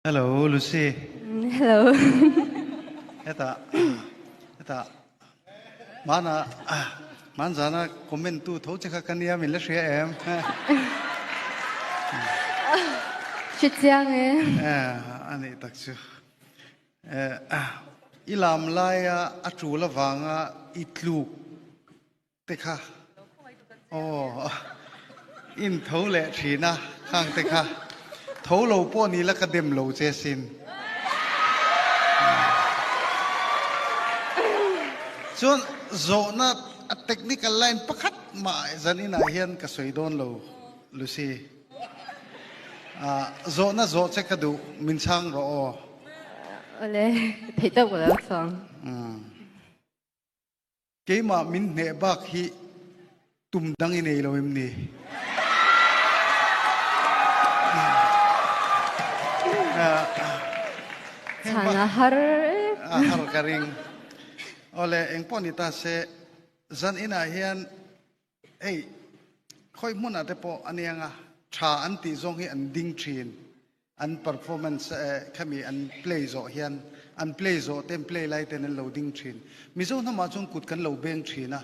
Hello Lucy. Hello. Hetah hetah mana manzana comment tu tho che kha ka nia min la hria em. Hre chiang e. Eh ani tak chu. Eh i lam laia a tul avanga i tluk te kha aw in tho leh thin a khang te kha tho lo pawh ni la ka dem lo che sin chuan zawhna a technical line pakhat mah zan inah hian ka sawi dawn lo Lucy zawhna zawh che ka duh min chhang rawh aw. Awle theih tawk lo chuang. Keimah min hneh bak hi tum dang i nei lo em ni? Chhan a har em. A har ka ring. Awle engpawh ni ta se zan inah hian hei khawi hmunah te pawh a nia nga tha an tih zawng hi an ding thin. An performance khami an play zawh hian an play zawh ten play lai ten an lo ding thin. Mizo hnamah chuan kut kan lo beng thin a,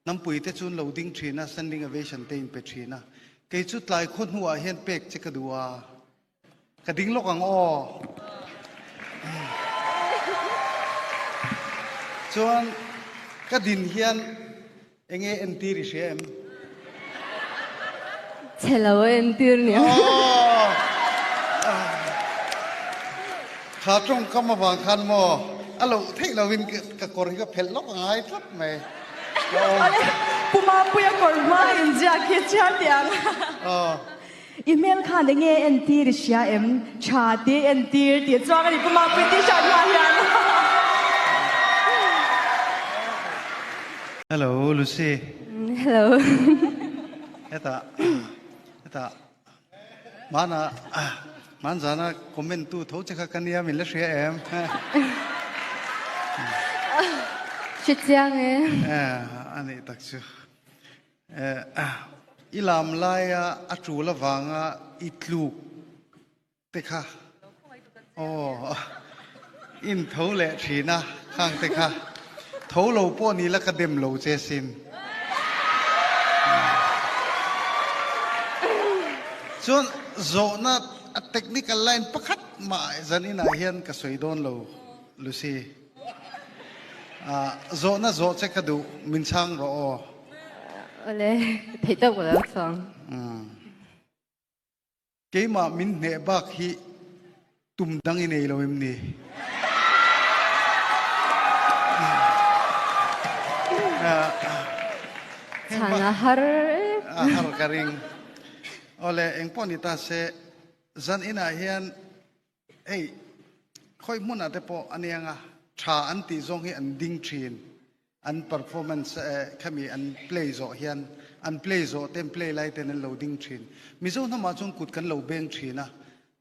hnampui te chu an lo ding thin a, standing ovation te in pe thin a. Kei chu tlai khaw hnuah hian pek che ka duh a, ka ding lawk ang aw. Chuan ka din hian Enge entir i hria em? Chhe lo a entir nia. Kha tawngkam avang khan maw a loh theih lovin ka kawr hi ka phelh lawk a ngai tlat mai. Awle, Pu Mapuia kawr hma inziak hi chhiar teh ang. I hmel khan enge entir i hria em? Tha te entir tih chuang a ni Pu Mapui t-shirt hma hian. Hello Lucy. Hello. Hetah hetah mana manzana comment tu tho che kha ka nia min la hria em? Hre chiang e. Eh ani tak chu. I lam laia a tul avanga i tluk te kha aw in tho leh thin a khang te kha tho lo pawh ni la ka dem lo che sin. Chuan zawhna a technical line pakhat mah zan inah hian ka sawi dawn lo Lucy. Zawhna zawh che ka duh, min chhang rawh aw. Awle, theih tawk lo chuang. Keimah min hneh bak hi tum dang i nei lo em ni? Chhan a har em. A har ka ring. Awle, engpawh ni ta se, zan inah hian Hei, khawi hmunah te pawh a nia nga, tha an tih zawng hi an ding thin. An performance khami an play zawh hian an play zawh ten play lai ten an lo ding thin. Mizo hnamah chuan kut kan lo beng thin a,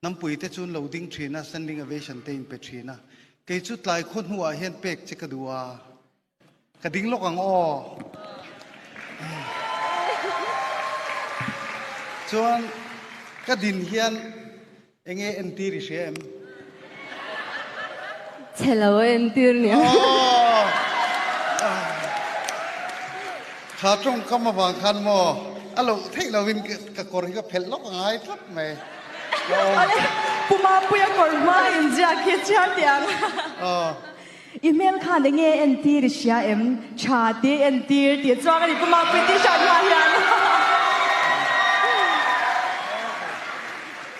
hnampui te chu an lo ding thin a, standing ovation te in pe thin a. Kei chu tlai khaw hnuah hian pek che ka duh a. Ka ding lawk ang aw. Chuan ka din hian enge entir i hria em? Chhe lo a entir nia. Kha tawngkam avang khan maw a loh theih lovin ka kawr hi ka phelh lawk a ngai tlat mai. Awle, Pu Mapuia kawr hma inziak hi chhiar teh ang. I hmel khan enge entir i hria em? Tha te entir tih chuang a ni Pu Mapui t-shirt hma hian.